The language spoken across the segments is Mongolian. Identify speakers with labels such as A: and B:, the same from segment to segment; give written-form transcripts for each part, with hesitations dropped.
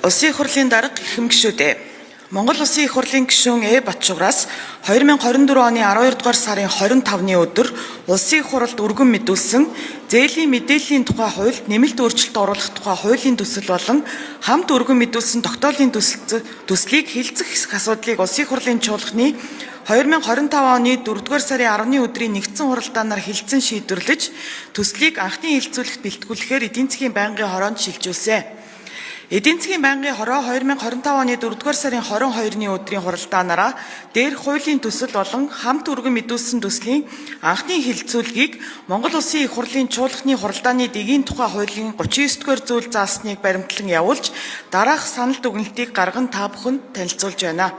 A: Улсын их хурлын дарга, эрхэм гишүүд ээ. Монгол Улсын их хурлын гишүүн Э Батчуграас 2024 оны 12 дугаар сарын 25-ны өдөр Улсын их хурлд өргөн мэдүүлсэн зээлийн мэдээллийн тухай хуульд нэмэлт өөрчлөлт оруулах тухай хуулийн төсөл болон хамт өргөн мэдүүлсэн тогтоолын төслийг хэлцэх асуудлыг Улсын их хурлын чуулганы 2025 оны 4 дугаар сарын 10-ны өдрийн нэгдсэн хуралдаанаар хэлэлцэн шийдвэрлэж, төслийг анхны хэлэлцүүлэгт бэлтгүүлэхээр эдийн засгийн байнгын хороонд шилжүүлсэн. Эдийн засгийн байнгын хороо 2025 оны 4 дугаар сарын 22-ны өдрийн хуралдаанаараа дээрх хуулийн төсөл болон хамт өргөн мэдүүлсэн төслийн анхны хэлэлцүүлгийг Монгол Улсын их хурлын чуулганы хуралдааны дэгийн тухай хуулийн 39 дугаар зүйл заасныг баримтлан явуулж, дараах санал дүгнэлтийг гарган та бүхэнд танилцуулж байна.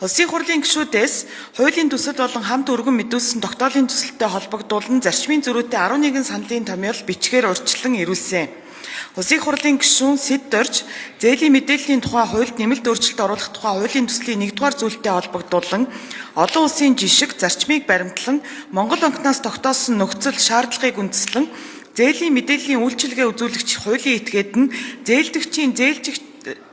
A: Улсын хурлын гишүүдээс хуулийн төсөл болон хамт өргөн мэдүүлсэн тогтоолын төсөлтэй холбогдуулан зарчмын зөрүүтэй 11 саналын томьёол бичгээр урьдчилан ирүүлсэн. Улсын их хурлын гишүүн Сэд Дорж зээлийн мэдээллийн тухай хуульд нэмэлт өөрчлөлт оруулах тухай хуулийн төслийн 1-р зүйлтэй холбогдуулан олон улсын жишг зарчмыг баримтлан Монгол банкнаас тогтоосон нөхцөл шаардлагыг үндэслэн зээлийн мэдээллийн үйлчилгээ үзүүлэгч хуулийн этгээд нь зээлдэгчийн зээлжих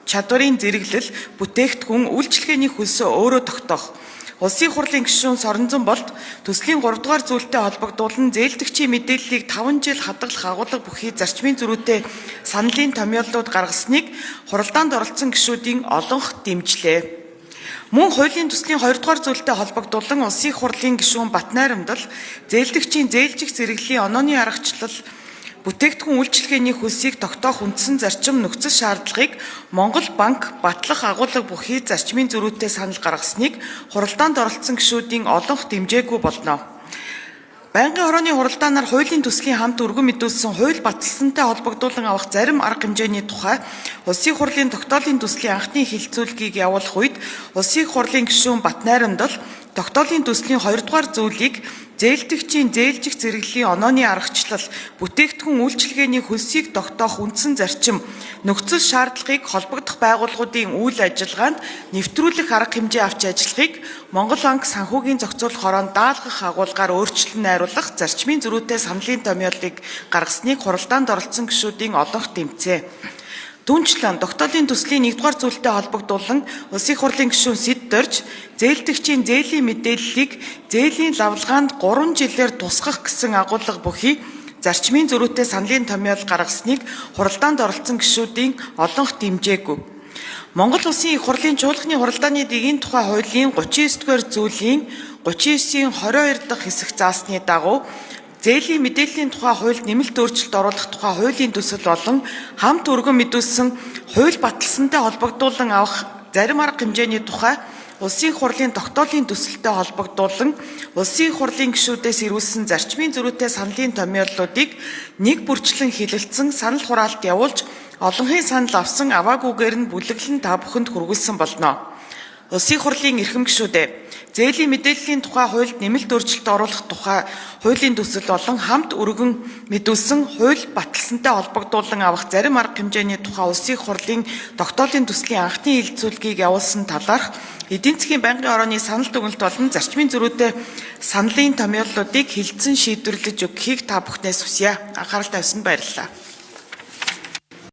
A: чадварын зэрэглэл, бүтээгдэхүүн, үйлчилгээний хөлсөө өөрөө тогтоох. Улсын хурлын гишүүн Соронзон болд төслийн 3 дугаар зүйлтэй холбогдуулан зээлдэгчийн мэдээллийг 5 жил хадгалах агуулга бүхий зарчмын зөрүүтэй саналын томьёоллууд гаргасныг хуралдаанд оролцсон гишүүдийн олонх дэмжлээ. Мөн хуулийн төслийн 2 дугаар зүйлтэй холбогдуулан Улсын хурлын гишүүн Батнайрамдал зээлдэгчийн зээлжих зэрэглэлийн онооны аргачлал, бүтээгдэхүүн, үйлчилгээний хөлсийг тогтоох үндсэн зарчим, нөхцөл шаардлагыг Монгол банк батлах агуулга бүхий зарчмын зөрүүтэй санал гаргасныг хуралдаанд оролцсон гишүүдийн олонх дэмжээгүй болно. Байнгын хорооны хуралдаанаар хуулийн төслийн хамт өргөн мэдүүлсэн хууль баталсантай холбогдуулан авах зарим арга хэмжээний тухай Улсын хурлын тогтоолын төслийн анхны хэлэлцүүлгийг явуулах үед Улсын хурлын гишүүн Батнайрамдал тогтоолын төслийн 2 дугаар зүйлийг зээлдэгчийн зээлжих зэрэглэлийн онооны аргачлал, бүтээгдэхүүн, үйлчилгээний хөлсийг тогтоох үндсэн зарчим, нөхцөл шаардлагыг холбогдох байгууллагуудын үйл ажиллагаанд нэвтрүүлэх арга хэмжээ авч ажиллахыг Монгол банк санхүүгийн зохицуулах хороонд даалгах агуулгаар өөрчлөн найруулах зарчмын зөрүүтэй саналын томьёолыг гаргасныг хуралдаанд оролцсон гишүүдийн олонх дэмжсэн. Түүнчлэн тогтоолын төслийн 1-р зүйлтэй холбогдуулан Улсын их хурлын гишүүн Сэд Дорж зээлдэгчийн зээлийн мэдээллийг зээлийн лавлгаанд 3 жилээр тусгах гэсэн агуулга бүхий зарчмын зөрүүтэй саналын томьёол гаргасныг хуралдаанд оролцсон гишүүдийн олонх дэмжээгүй. Монгол Улсын их хурлын чуулганы хуралдааны дэгийн тухай хуулийн 39 дугаар зүйлийн 39-ийн 22 дахь хэсэг заасны дагуу зээлийн мэдээллийн тухай хуульд нэмэлт өөрчлөлт оруулах тухай хуулийн төсөл болон хамт өргөн мэдүүлсэн хууль баталсантай холбогдуулан авах зарим арга хэмжээний тухай Улсын хурлын тогтоолын төсөлтэй холбогдуулан Улсын хурлын гишүүдээс ирүүлсэн зарчмын зөрүүтэй саналын томьёоллуудыг нэг бүрчлэн хэлэлцэн санал хураалт явуулж, олонхын санал авсан аваагүйгээр нь бүлэглэн та бүхэнд хүргүүлсэн болно. Улсын хурлын эрхэм гишүүд ээ, зээлийн мэдээллийн тухай хуульд нэмэлт өөрчлөлт оруулах тухай хуулийн төсөл болон хамт өргөн мэдүүлсэн хууль баталсантай холбогдуулан авах зарим арга хэмжээний тухай Улсын хурлын тогтоолын төслийн анхны хэлэлцүүлгийг явуулсан талаарх эдийн засгийн байнгын орооны санал дүгнэлт болон зарчмын зөрүүтэй саналын томьёоллуудыг хэлэлцэн шийдвэрлэж өгөхийг та бүхнээс хүсье. Анхаарал тавьсанд баярлалаа.